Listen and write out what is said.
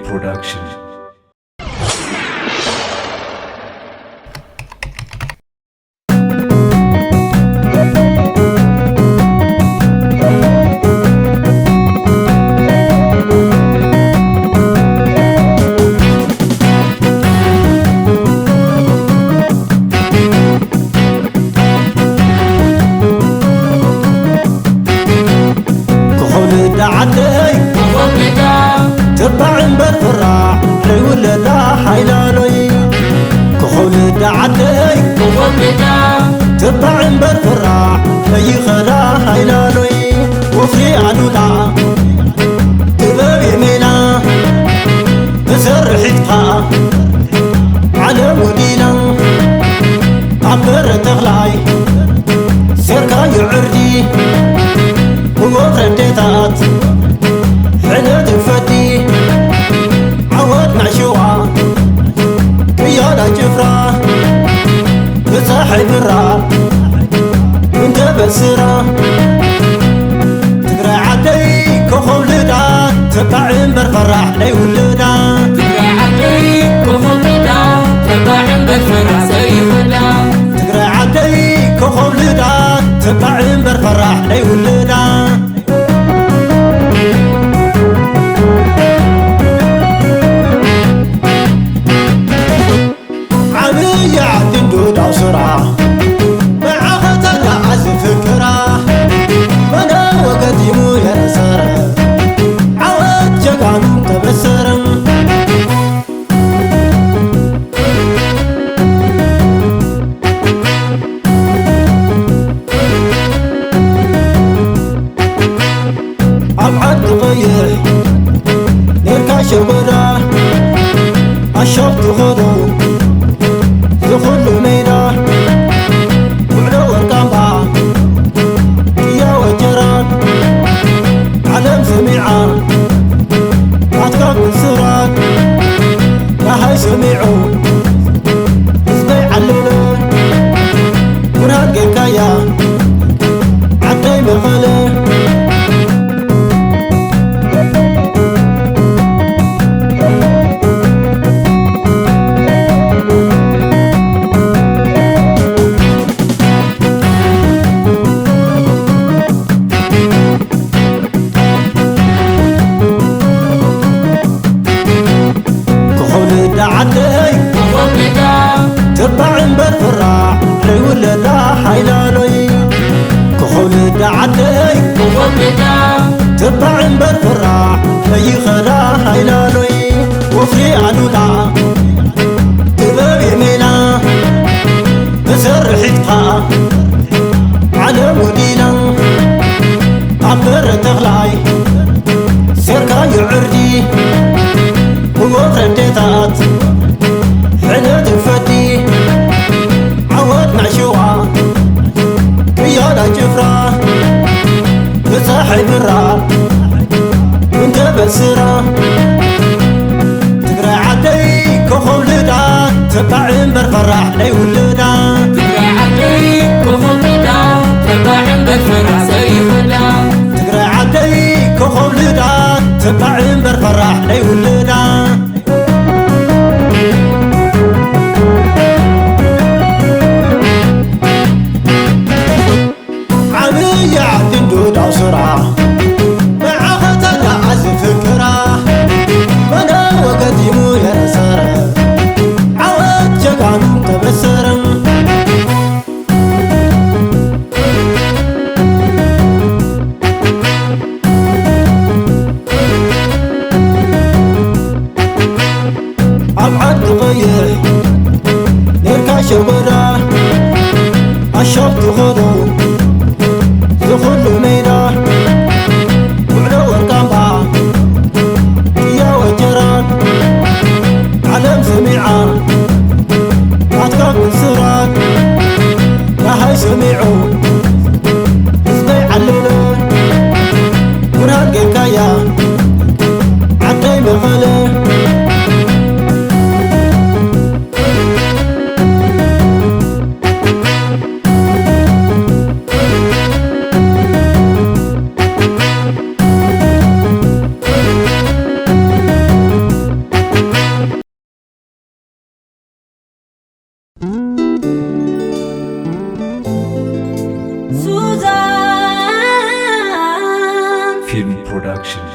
Production. ክኹል ደዓደይ ተባዕ እምበር ፍራሕ ለይውለዳ ሓይላሎይ። ክኹል ደዓደይ ተባዕ እምበር ፍራሕ ለይኸዳ ሓይላሎይ። ወፍሪ ኣሉላ ጥበብ የሜና ብሰርሒትካ ዓለም ወዲና ኣብ በረ ተኽላይ ሰርካ ይዕርዲ ብወፍሪ ኣዴታት ሕነ ትፈዲ ዓወት ናይ ሽዋ ቅያዳ ጭፍራ ብፀሓይ ብራ እንተበስራ ትግራይ ዓደይ ኮኾብ ልዳ ተባዕ እምበር ፈራሕ ለይውልዳ። ትግራይ ዓደይ ኮኾብ ልዳ ተባዕ እምበር ፈራሕ ዘይውልዳ። ትግራይ ዓደይ ኮኾብ ልዳ ተባዕ እምበር ፈራሕ ለይውልዳ። ዓብይ ዓዲ እንዶ ዳው ስራ መዓኸተና ኣዝፍክራ መነ ወገዲሙ የረሰረ ዓወት ጀጋኑ ተበሰረ። ኣብ ዓዲ ቀይሕ ኔርካ ሸጎዳ ኣሻብ ትኸዶ ዝኹሉ ሜዳ ውዕሎ ወርቃምባ ቅያ ወጀራት ዓለም ሰሚዓ ናትካ ብስራት ደሃይ ሰሚዑ ህዝበይ ዓለለ ኩራት ጌርካያ ዓደይ መቐለ። ክኹል ደዓደይ ተባዕ እምበር ፍራሕ ለይውለዳ ሓይላሎይ። ክኹል ደዓደይ ተባዕ እምበር ፍራሕ ለይኸዳ ሓይላሎይ። ወፍሪ ኣሉላ ጥበብ የሜና ብሰርሒትካ ዓለም ወዲና ኣብ በረ ተኽላይ ሰርካ ይዕርዲ ብወፍሪ ኣዴታት ሕነ ትፈዲ ዓወት ናይ ሽዋ ቅያዳ ጭፍራ ብፀሓይ ብራ እንተበስራ ትግራይ ዓደይ ኮኾብ ልዳ ተባዕ እምበር ፈራሕ ለይውልዳ። ትግራይ ዓደይ ኮኾብ ልዳ ተባዕ እምበር ፈራሕ ዘይውልዳ። ትግራይ ዓደይ ኮኾብ ልዳ ተባዕ እምበር ፈራሕ ለይውልዳ። ዓብይ ዓዲ እንዶ ዳው ስራ መዓኸተና ኣዝፍክራ መነ ወገዲሙ የረሰረ ዓወት ጀጋኑ ተበሰረ። ኣብ ዓዲ ቀይሕ ኔርካ ሸጎዳ ኣሻብ ትኸዶ ዝኹሉ ሜዳ ውዕሎ ወርቃምባ ቅያ ወጀራት ዓለም ሰሚዓ ናትካ ብስራት ደሃይ ሰሚዑ ህዝበይ ዓለለ ኩራት ጌርካያ ዓደይ መቐለ። ሱዛን ፊልም ፕሮዳክሽን።